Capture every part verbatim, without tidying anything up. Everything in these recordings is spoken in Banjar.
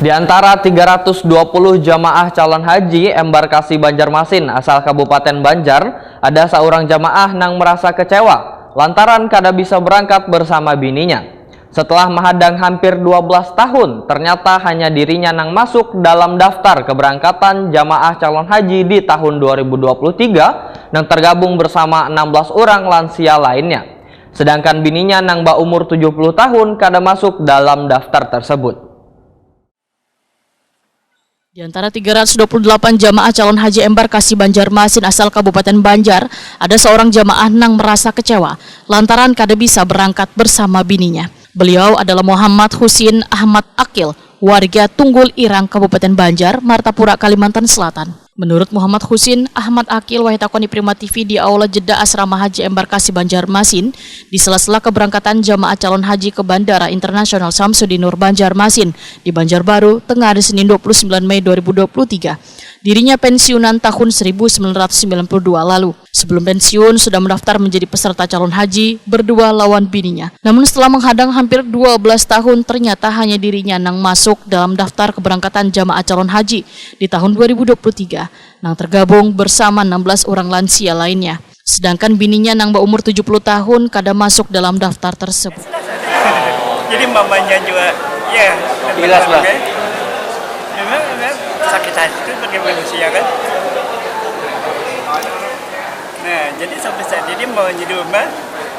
Di antara tiga ratus dua puluh jamaah calon haji embarkasi Banjarmasin asal Kabupaten Banjar, ada seorang jamaah nang merasa kecewa lantaran kada bisa berangkat bersama bininya. Setelah mahadang hampir dua belas tahun, ternyata hanya dirinya nang masuk dalam daftar keberangkatan jamaah calon haji di tahun dua ribu dua puluh tiga nang tergabung bersama enam belas orang lansia lainnya. Sedangkan bininya nang baumur tujuh puluh tahun kada masuk dalam daftar tersebut. Di antara tiga ratus dua puluh delapan jamaah calon haji embarkasi Banjarmasin asal Kabupaten Banjar, ada seorang jamaah nang merasa kecewa lantaran kada bisa berangkat bersama bininya. Beliau adalah Muhammad Husin Ahmad Akil, warga Tunggul Irang, Kabupaten Banjar, Martapura, Kalimantan Selatan. Menurut Muhammad Husin Ahmad Akil, wahai takoni Prima T V, di Aula Jeddah Asrama Haji Embarkasi Banjarmasin, di sela-sela keberangkatan jamaah calon haji ke Bandara Internasional Samsudinur Banjarmasin di Banjarbaru, tengah hari Senin dua puluh sembilan Mei dua ribu dua puluh tiga, dirinya pensiunan tahun seribu sembilan ratus sembilan puluh dua lalu. Sebelum pensiun, sudah mendaftar menjadi peserta calon haji berdua lawan bininya. Namun, setelah menghadang hampir dua belas tahun, ternyata hanya dirinya nang masuk dalam daftar keberangkatan jamaah calon haji di tahun dua ribu dua puluh tiga, nang tergabung bersama enam belas orang lansia lainnya. Sedangkan bininya nang baumur tujuh puluh tahun kada masuk dalam daftar tersebut. Jadi mamanya juga, ya. Jelas lah. Memang, memang sakit hati itu sebagai manusia, kan. Nah, jadi sampai saat ini mamanya di rumah,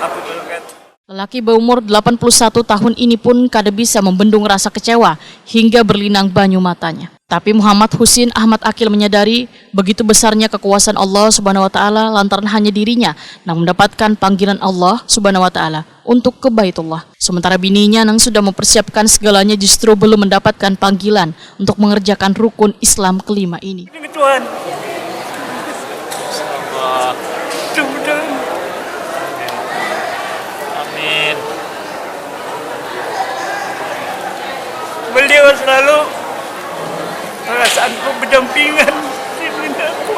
aku belum kan. Lelaki berumur delapan puluh satu tahun ini pun kada bisa membendung rasa kecewa hingga berlinang banyu matanya. Tapi Muhammad Husin Ahmad Akil menyadari begitu besarnya kekuasaan Allah Subhanahu wa taala lantaran hanya dirinya nang mendapatkan panggilan Allah Subhanahu wa taala untuk ke Baitullah. Sementara bininya nang sudah mempersiapkan segalanya justru belum mendapatkan panggilan untuk mengerjakan rukun Islam kelima ini. Ini Tuhan. Mudah-mudahan Amin. Beliau selalu perasaanku berdampingan di aku.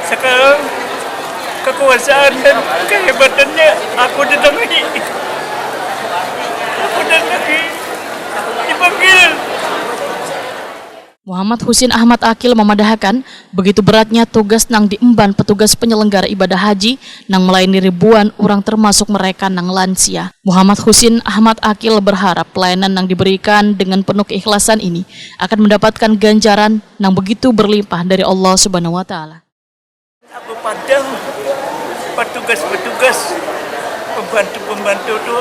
Sekarang kekuasaan dan kehebatannya aku datangi. Aku datangi. Dipanggil. Muhammad Husin Ahmad Akil memadahakan begitu beratnya tugas nang diemban petugas penyelenggara ibadah haji nang melayani ribuan urang termasuk mereka nang lansia. Muhammad Husin Ahmad Akil berharap pelayanan nang diberikan dengan penuh keikhlasan ini akan mendapatkan ganjaran nang begitu berlimpah dari Allah Subhanahu wa taala. Aku pandang petugas-petugas, pembantu-pembantu tu,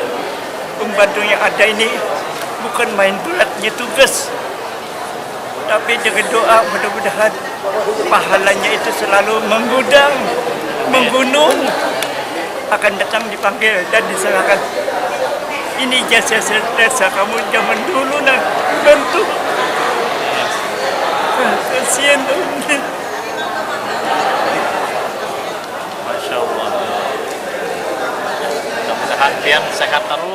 pembantu yang ada ini bukan main beratnya tugas. Tapi dengan doa mudah-mudahan pahalanya itu selalu menggudang, menggunung, akan datang dipanggil dan diserahkan. Ini jasa jasa kamu zaman dulu nah bantu. Kasihan tuh. Masya Allah. Mudah-mudahan pian sehat terus.